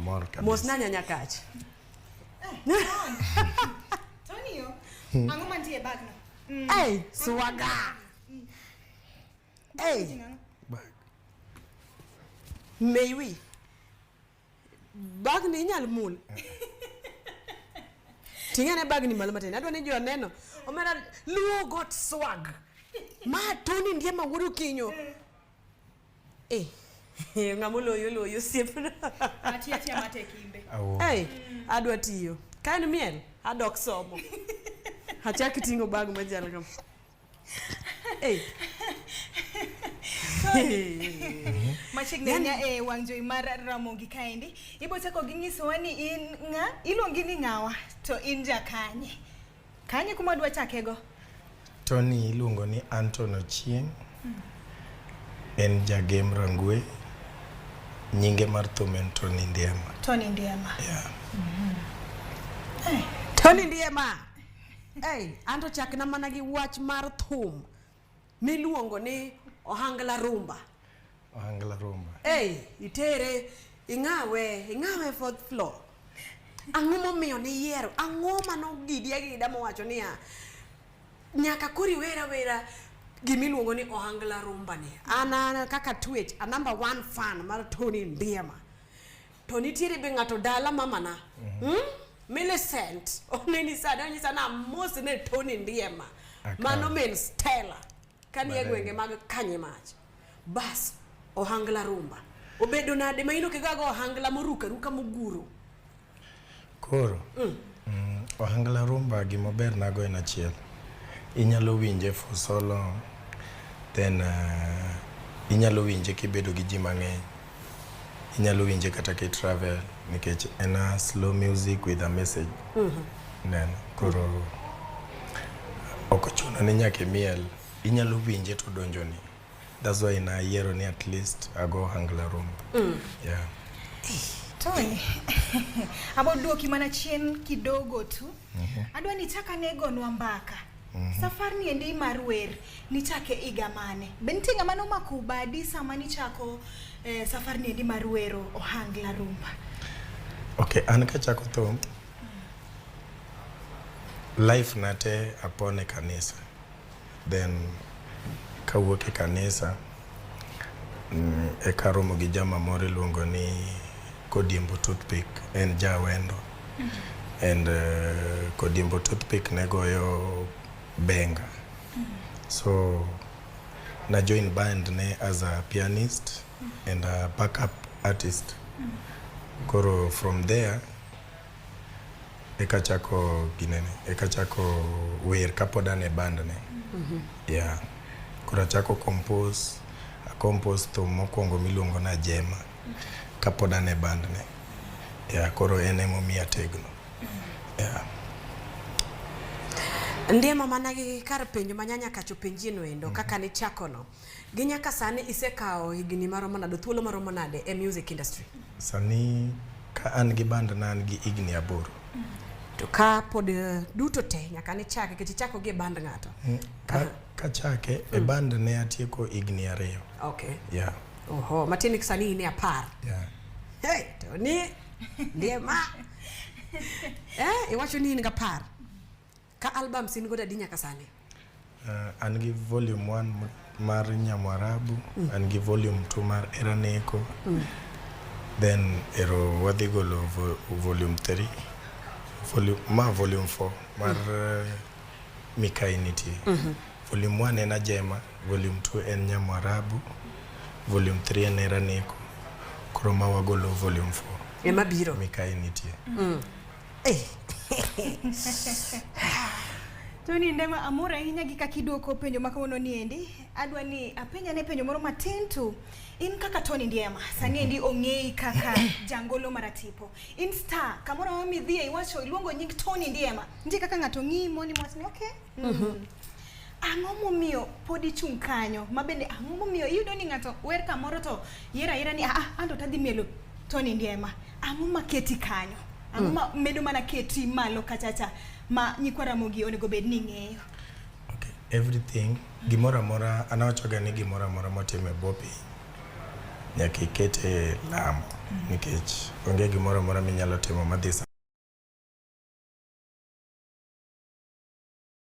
Amor kabisa. Mosna nyanya kach. Tony yo. Ang'o mantie e bag no? Hey, swaga. Hey, Bag. may we? Bagni inyal mul. Ting'ane bagni malo matin. Adwa ni ji oneno. Omera Luo got swag. Ma Tony Ndiema wuod Okinyo. Eh. Ng'ama oloyo oloyo osiepna. Ati ati amate kimbe. Awo. Hey, adwa tiyo. Ka en miel, adok somo. Achak ting'o bag machal kama. Hey. Machiegni ahinya e wang' jowi mar Ramogi kaendi. Ibo chako gi nyisowa ni in ng'a, iluongi ni ng'awa to in ja kanye. Kanye kuma dwa chakego? Tony iluongo ni Anton Ochieng. En jagem Rangwe. Nyinge mar thum en Tony Ndiema. Tony Ndiema. Yeah. Tony Ndiema. Hey, anto chakna mana gi wach mar thum miluongo ni ohangla rumba. Ohangla rumba. Hey, itere ing'awe, ing'awe fourth floor. Ang'o momiyo niyiero? Ang'o manogidi agida mowacho niya nyaka koro iwer awera gimiluongo ni ohangla rumba ni. An an kaka Twech, a number one fan mar Tony Ndiema. To nitiere be ng'ato dala mamana. Mm? Millicent oneni sani onyisa ni amos ne Tony Ndiema. Akaw. Mano min Stella kanie Marembo. gwenge mag Kanyimach. Bas ohangla rumba. Obedo nade ma in ok igogo ohangla moruko aruka moguro? Koro, ohangla rumba gima ber nago en achiel. Inyalo winje for so long, then inyalo winje kibedo gi ji mang'eny. Inyalo winje kata ki travel nikech en a slow music with a message. Neno, koro ok ochuno ni nyaka imiel. Inyalo winje to donjoni. That's why nayiero ni at least ago ohangla rumba. Yeah. Tony, abo duoki mana chien kidogo tu. Adwa ni chak ane gonwa mbaka. Safar ni endi mar wer nichake higa mane? Be nitie ng'ama nomako badi sama nichako safar ni endi mar wero ohangla rumba? Okay, an kachako thum, life na te apon e kanisa. Then kawuok e kanisa, eka aromo gi jama moro iluongo ni Kodiembo Toothpick, en jawendo. And Kodiembo Toothpick ne goyo benga. So na join band ne as a pianist and a backup artist. Koro from there eka chako ginene, eka chako wer kapod an e band ne. Yeah. Koro achako compose, a compose thum mokwongo miluongo na Jema kapod an e band ne. Yeah, koro en emomiya tegno. Yeah. Ndiema mana gi kar penjo ma nyanya kacho penji no endo kaka nichako no. Gi nyaka sani isekawo higni maromo nade, thuolo maromo nade e music industry? Sani ka an gi band na an gi higni 8. To ka pod duto te nyaka nichake nikech ichako gi e band ng'ato. Kachake e band ne atieko higni 2. Okay. Yeah. Oho, matiende ni sani in e 10. Yeah. Hey, Tony Ndiema. Iwacho ni in ga 10. Ka albums in godo adi nyaka sani? An gi volume 1 mar Nyamwarabu, an gi volume 2 mar Eraneko. Then ero wadhi golo volume 3. Volume, ma volume 4 mar Mikai nitie. Volume 1 en Ajema, volume 2 en Nyamwarabu, volume 3 en Eraneko. Koro ma wagolo volume 4. Ema biro. Mikai nitie. Tony Ndema, amor ahinya gi kaka iduoko penjo ma kawuono ni endi. Adwa ni apenja ne penjo moro matin tu. In kaka Tony Ndiema, sani endi ong'eyi kaka jangolo maratipo. In star, kamoro amora midhiye iwacho iluongo nying Tony Ndiema. Nitie kaka ng'ato ng'iyi moni mos ni okay. Ang'o momiyo pod ichung' kanyo? Ma bende ang'o momiyo iyudo ni ng'ato wer kamoro to yiero ayiera ni anto tadhi mielo Tony Ndiema. Ang'o maketi kanyo? Ang'o ma medo mana keti malo kachacha ma nyikwa Ramogi onego bed ni ng'eyo? Okay, everything, gimoro amora, an awachoga ni gimoro amora motimo e bwo piny Nyaka ikete e lamo nikech onge gimoro amora minyalo timo madhi.